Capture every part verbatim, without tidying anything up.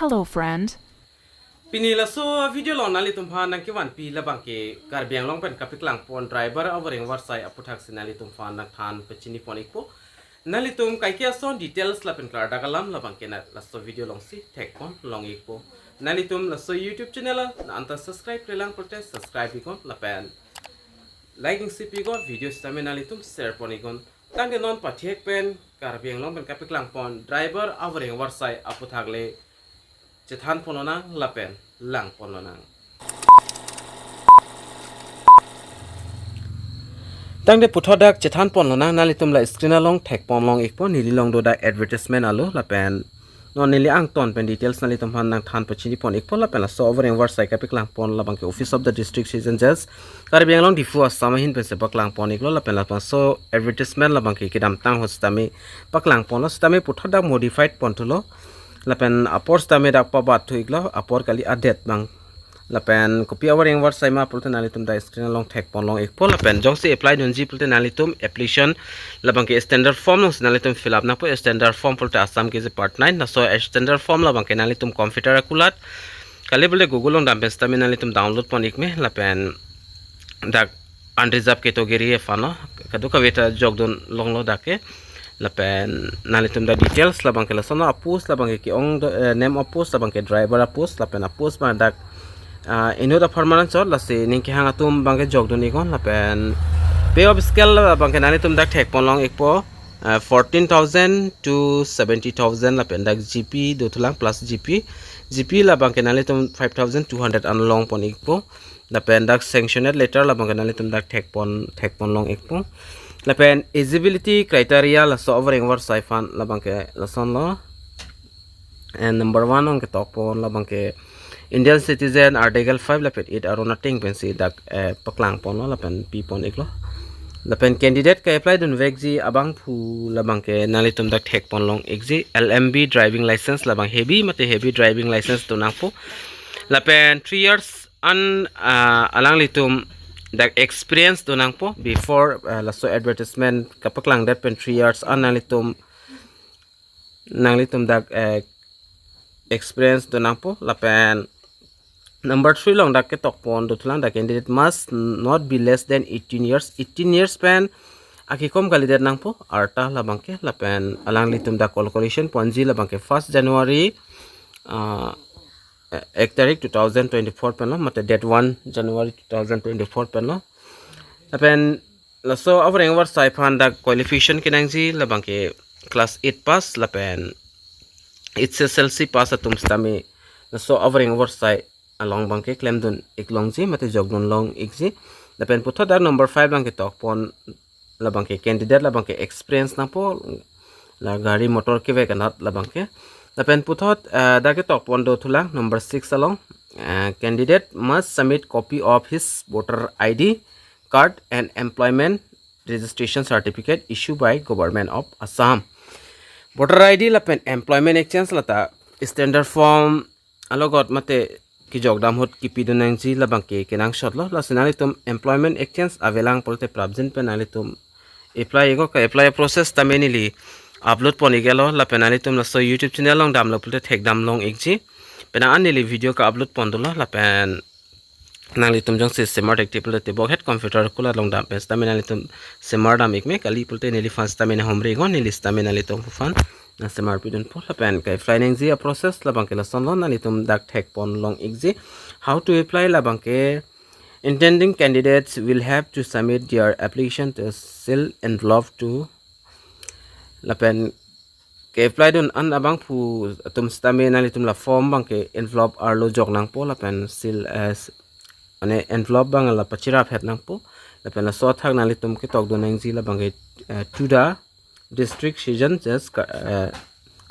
Hello, friend. Pini laso video along nanglitum aphan nangkevanpi labang ke Karbi Anglong pen kapaklang pon driver avoreng varsai aputhak si nanglitum aphan nangthan pachini pon ikpo. Nanglitum kaike ason details lapen klardak alam labang ke na laso video along si thek pon long ikpo. Nanglitum laso YouTube channel na anta subscribe-le lang pulote subscribe iknon lapen like isi pi iknon, video sitame nanglitum share pon iknon. Tangte non pathek pen Karbi Anglong pen kapaklang pon driver avoreng varsai aputhak le chethan pon lonang lapen lang pon lonang. Tangte puthot dak chethan pon lonang, nanglitum la screen along thek pon long ikpo, neli along do dak advertisement alo lapen non neli angton pen details nanglitum aphan nangthan pachini pon ikpo lapen laso avoreng varsai kapaklang pon labang ke Office of the District Sessions Judge, Karbi Anglong, Diphu, Assam ahin pensi paklang pon iklo lapen laso advertisement labang ke kedamtang ahut sitame paklang ponlo, sitame puthot dak modified pon thulo lapen apor sitame dak pabat thu iklo, apor kali adet abang. Lapen kopi avoreng varsai ma pulote nanglitum dak screen along thek pon long ikpo lapen jongsi apply dunji pulote nanglitum application labang ke standard form along si nanglitum fill up nangpo. Standard form pulote Assam Gazette part nine, laso standard form labang ke nanglitum computer akulat kali pulote Google along dam pen sitame nanglitum download pon ikme lapen dak unreserved category aphanlo, kadokave ta jokdun longlo dak ke. Lapen nanglitum dak details labang ke lasonlo, apost labang ke ke-ong do, eh, name of post labang ke driver apost lapen apost abang dak, ah, inut apharman anchot, lasi ning kehang atum abang ke jokdun iknon lapen pay of scale labang ke nanglitum dak thek pon long ikpo, ah, fourteen thousand to seventy thousand lapen dak G P do thulang plus G P, G P labang ke nanglitum five thousand two hundred an long pon ikpo. Lapen dak sanctioned letter labang ke nanglitum dak thek pon, thek pon long ikpo. Lapen eligibility criteria laso avoreng varsai aphan labang ke lasonlo. And number one along ketok pon labang ke Indian citizen, Article five lapen eight aron ateng pensi dak, eh, paklang ponlo lapen pi pon iklo. Lapen candidate ke-apply dunvekji abangphu labang ke nanglitum dak thek pon long ikji, L M B driving license labang heavy mate heavy driving license do nangpo. Lapen three years an, ah, alanglitum dak experience do nangpo before, ah, laso advertisement kapaklang det pen three years an nanglitum, nanglitum dak, eh, experience do nangpo. Lapen number three along dak ketok pon do thulang, the candidate must not be less than eighteen years. Eighteen years pen akekom kalidet nangpo arta labang ke. Lapen alanglitum dak qualification ponji labang ke first January, ah, eh, ek tarik two thousand twenty-four penlo, mate date one January two thousand twenty-four penlo. Lapen laso avoreng varsai aphan dak qualification kenangji labang ke class eight pass lapen H S L C pass atum sitame laso avoreng varsai along abang ke klemdun ik longji mate jokdun long ikji. Lapen puthot dak number five abang ketok pon labang ke candidate labang ke experience nangpo, la gari motor kevek anat labang ke. Lapen puthot, eh, dak ketok pon do thulang number six along, eh, candidate must submit copy of his voter I D card and employment registration certificate issued by Government of Assam. Voter I D lapen employment exchange lata standard form alogot mate kejok dam ahut kipidun nangji labang ke kenangsotlo. Lasi nanglitum employment exchange avelang pulote prapjin pen nanglitum apply iknon. Ke-apply process tame neli upload pon iklo lapen nanglitum laso YouTube channel along damlo pulote thekdam long ikji. Penang an neli video ke-upload pon dolo lapen nanglitum jongsi semar thekti pulote bokhet computer kulat along dam pen sitame nanglitum semar dam ikme, kali pulote neliphan sitame nanghumri iknon, neli sitame nanglitum aphan nangsemar pidunpo. Lapen ke-apply nangji a-process labang ke lasonlo, nanglitum dak thek pon long ikji. How to apply labang ke, intending candidates will have to submit their application to a sealed envelope to, lapen ke-apply dun an abangphu atum sitame nanglitum la form abang ke envelope arlo jok nangpo lapen seal as, mane envelope abang la pachirap het nangpo. Lapen laso athak nanglitum ketok dun nangji labang ke, eh, to the District Sessions Judge Ka-, eh,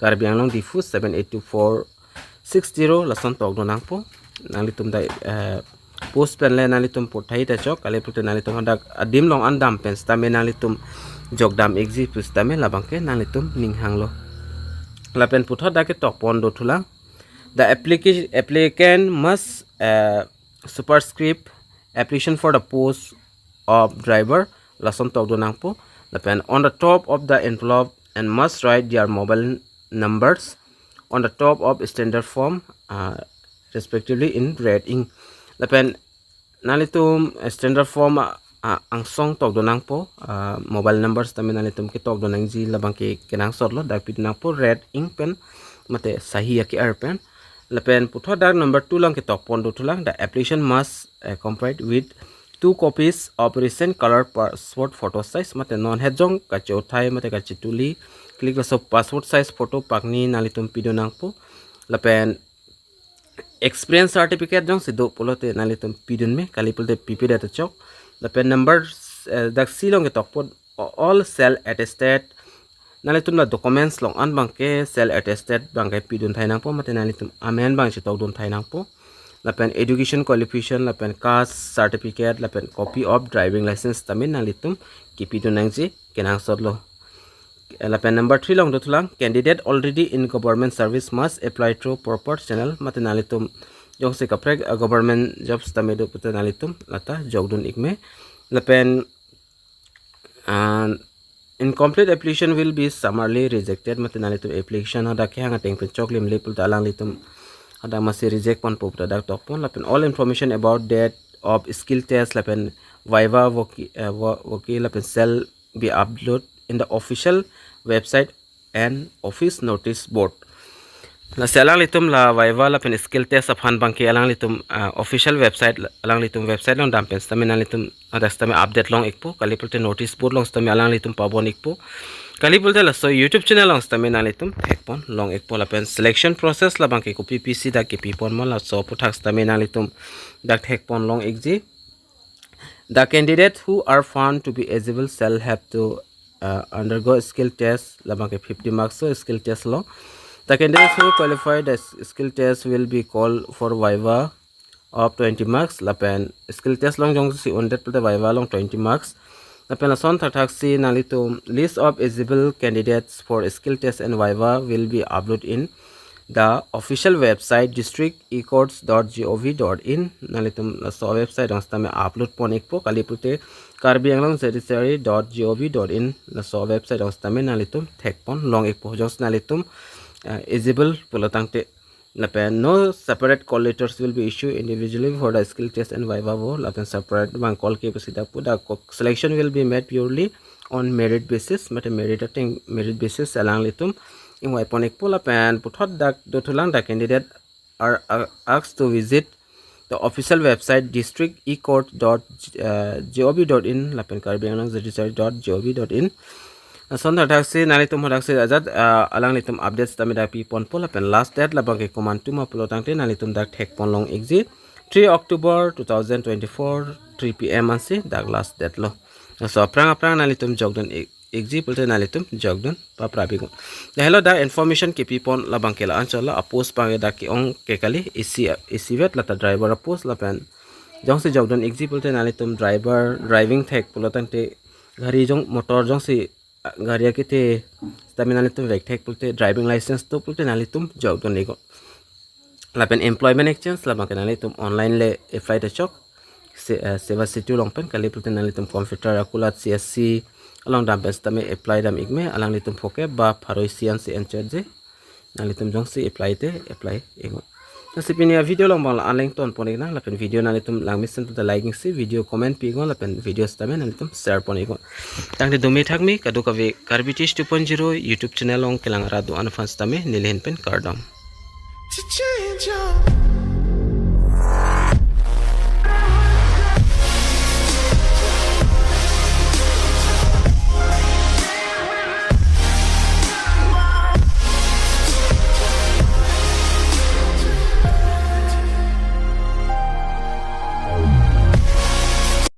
Karbi Anglong Diphu seven eight two four six zero lason tok dun nangpo. Nanglitum dak, eh, post pen le nanglitum pothai ta chok, kali pulote nanglitum hadak adim along an dam pen sitame nanglitum jok dam ikji pu sitame labang ke nanglitum ning hanglo. Lapen puthot dak ketok pon do thulang, the applica-, applicant must, eh, superscript application for the post of driver lason tok dun nangpo. Lapen on the top of the envelope and must write their mobile numbers, on the top of standard form, uh, respectively in red ink. Lapen nanglitum, uh, standard form, uh, uh, angsong tokdun nangpo, uh, mobile number sitame nanglitum ketokdun nangji labang ke kenangsotlo, dak pidun nangpo red ink pen mate sahi ake-er pen. Lapen puthot dak number two along ketok pon dothulang, the application must, uh, comply with two copies of recent color passport photo size, mate non het jong kachothai mate kachetuli klik laso passport size photo pakni nanglitum pidun nangpo. Lapen experience certificate jongsi do pulote nanglitum pidun me, kali pulote pipedet ta chok. Lapen number, eh, dak C along ketokpo, all self attested. Nanglitum la documents along an abang ke self attested abang ke pidun thai nangpo, mate nanglitum amen abang chetokdun thai nangpo. Lapen education qualification, lapen caste certificate, lapen copy of driving license sitame nanglitum kepidun nangji kenangsotlo. Lapen number three along dothulang, candidate already in government service must apply through proper channel, mate nanglitum jongsi kaprek, uh, government job sitame do pulote nanglitum lata jokdun ik me. Lapen, uh, incomplete application will be summarily rejected, mate nanglitum application hadak kehang ateng pen choklimle pulote alanglitum hadak masi reject ponpo pulote dak tokpon. Lapen all information about date of skill test lapen viva vo ke, eh, vo-, vo ke lapen shall be upload in the official website and office notice board. Lasi alanglitum la viva lapen skill test aphan abang ke alanglitum, ah, official website, alanglitum website along dam pen sitame nanglitum hadak sitame update long ikpo, kali pulote notice board along sitame alanglitum pabon ikpo, kali pulote laso YouTube channel along sitame nanglitum thekpon long ikpo. Lapen selection process labang ke kopi pisi dak kepi ponmo, laso aphuthak sitame nanglitum dak thekpon long ikji. The candidates who are found to be eligible shall have to, uh, undergo skill test, labang ke fifty marks so skill test lo. The candidates who qualify the s-, skill test will be called for viva of twenty marks, lapen skill test along jongsi undet pulote viva along twenty marks. Lapen lason thakthaksi nanglitum list of eligible candidates for skill test and viva will be uploaded in the official website district ecourts dot gov dot in. Nanglitum laso website along sitame upload pon ikpo, kali pulote Karbi Anglong Judiciary dot gov dot in, laso website along sitame nanglitum thekpon long ikpo. Jongsi nanglitum, eh, eligible pulo tangte, lapen no separate call letters will be issued individually for the skill test and viva vo, lapen separate abang call ke pusi dak pu, the co-, selection will be made purely on merit basis, mate merit ateng merit basis alanglitum ingvai pon ikpo. Lapen puthot dak dothulang, the candidate are, uh, asked to visit the official website district ecourt dot gov dot in lapen Karbi Anglong Judiciary dot gov dot in. Lason thakthaksi nanglitum hadaksi ajat, uh, alanglitum updates sitame dak pi ponpo, lapen last date labang ke komantu ma pulo tangte nanglitum dak thekpon long ikji, three October two thousand twenty-four, three P M ansi dak last date lo. Laso aphrang aphrang nanglitum jokdun ik-, ikji pulote nanglitum jokdun paprap iknon. Dak helo dak information kepi pon labang ke la-an chot lo, a post abang ke dak ke-ong ke kali, A C, A C vet, lata driver a post, lapen jongsi jokdun ikji pulote nanglitum driver, driving thek pulo tangte gari jong, motor jongsi, ah, gari akethe sitame nanglitum vek thek pulote, driving license do pulote nanglitum jokdun iknon. Lapen employment exchange labang ke nanglitum online le apply ta chok, Se-, eh, Seva Setu along pen, kali pulote nanglitum computer akulat C S C along dam pen sitame apply dam ik me, alanglitum phokep ba pharo isi ansi enchotji. Nanglitum jongsi apply te apply iknon. Lasi pini a video along abang la-an le ington pon iknang, lapen video nanglitum langmesen pulote like iksi, video comment pi iknon, lapen video sitame nanglitum share pon iknon. Tangte dome thakme kadokave Karbi Teach two point zero YouTube channel along kelang arat do-an aphan sitame neli ahin pen kardom. To change your